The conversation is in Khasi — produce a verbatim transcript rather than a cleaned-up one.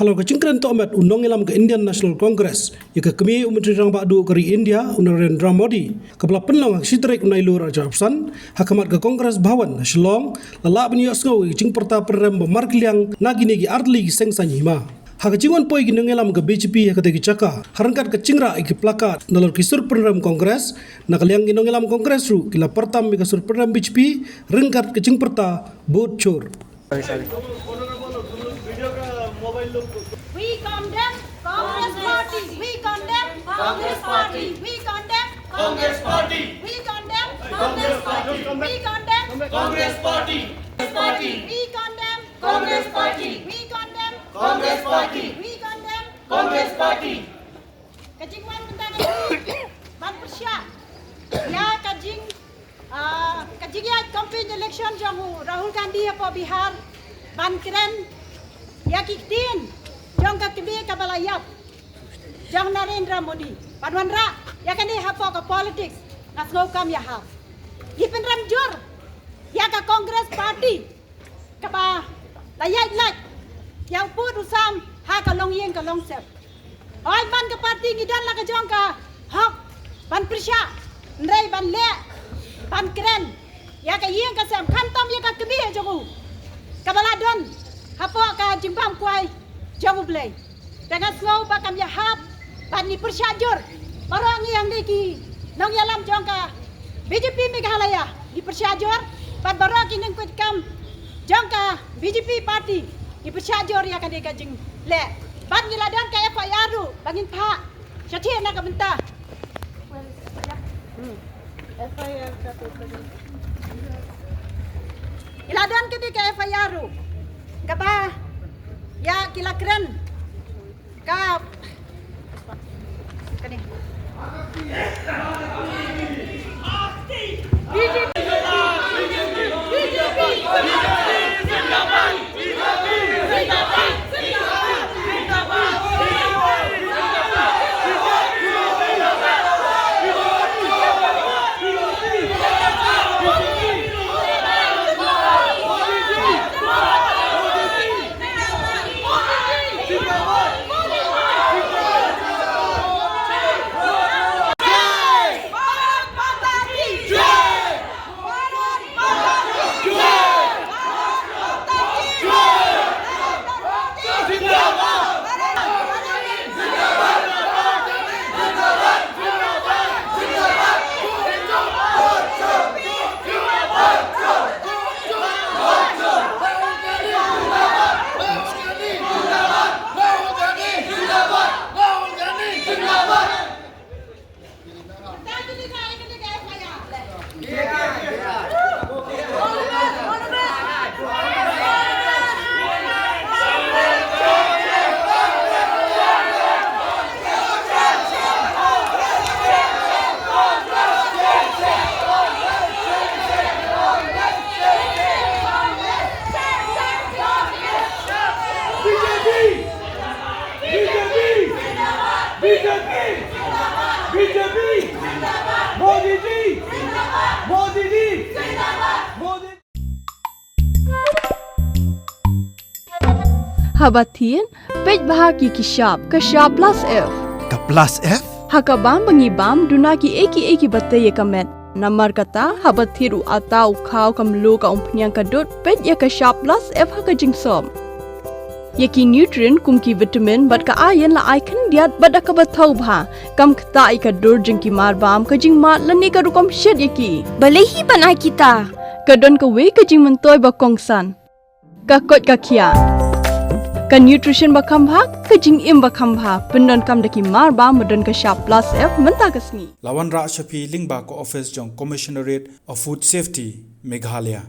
Halor ka jingkren tohmet u nongïalam ka Indian National Congress ïa ka kmie u Myntri Rangbah Duh ka ri India u Narendra Modi, kaba la pynlong ha ka shi tarik u Nailur arhajar arphew san ha khmat ka Congress Bhawan ha Shillong, la lah ban ïohsngew ïa ka jingpyrta pynrem ba markylliang na kine ki artylli ki seng saiñ hima. Ha ka jingwan poi ki nongïalam ka B J P ha katei ka jaka, ha ryngkat ka jingrah ïa ki placard nalor ki sur pynrem Congress, na ka liang ki nongïalam Congress ruh ki la pyrtam ïa ka sur pynrem B J P ryngkat ka jingpyrta vote jur. We condemn Congress Party. We condemn Congress Party. We condemn Congress Party. We condemn Congress Party. We condemn Congress Party. We condemn Congress Party. We condemn Congress Party. We condemn Congress Party. Ka jingwan mynta ka sngi ban pyrshah ïa ka jing, ah, ka jingïaid campaign election jong u Rahul Gandhi hapoh Bihar, ban kren ïa ki ktien jong ka kmie kaba la ïap jong Narendra Modi, ban wanrah ïa kane hapoh ka politics. Nga sngew kam ïahap. Ngi pynrem jur ïa ka Congress Party kaba la ïaid lait ïa u pud u sam ha ka longïing ka longsem. Hooid, man ka party ngi don la ka jong ka hok ban pyrshah, hynrei ban leh, ban kren ïa ka ïing ka sem, khamtam ïa ka kmie jong u kaba la don hapoh ka jingbam kwai jong U Blei. Te nga sngew ba kam ïahap ban ngi pyrshah jur. Baroh ngi hangne ki nongïalam jong ka B J P Meghalaya ngi pyrshah jur, bad baroh ki nongkit kam jong ka B J P party ngi pyrshah jur ïa kane ka jingleh. Bad ngi la don ka F I R ruh ba ngin phah shathie na ka bynta. Hmm. F I R ka tu ka tu. Ngi la don kane ka F I R ruh kaba ïa ki la kren ka, kane. B J P! B J P! B J P! B J P! Modi ji! Modi ji! Modi Haba thied, peit bha ki ki shap, ka shap plus F. Ka plus F? Ha ka bam ba ngi bam, duna ki ei ki ei ki ba tei ïa ka met. Namar kata, haba thied u ata, u khaw, ka mluh, ka umphniang, ka dud, peit ïa ka shap plus F ha ka jingsop. Ïa ki nutrient kum ki vitamin bad ka iron la ai khyndiat bad da kaba thaw bha. Kam ktah ïa ka dur jong ki mar bam, ka jingmad lane ka rukom shet ïa ki. Balei hi ban ai kita? Ka don kawei ka jingmyntoi ba kongsan. Ka koit ka khiah. Ka nutrition ba kham bha, ka jingim ba kham bha. Pyndonkam da ki mar bam ba don ka shap plus F mynta ka sngi. La wanrah sha phi lyngba ka office jong Commissionerate of Food Safety, Meghalaya.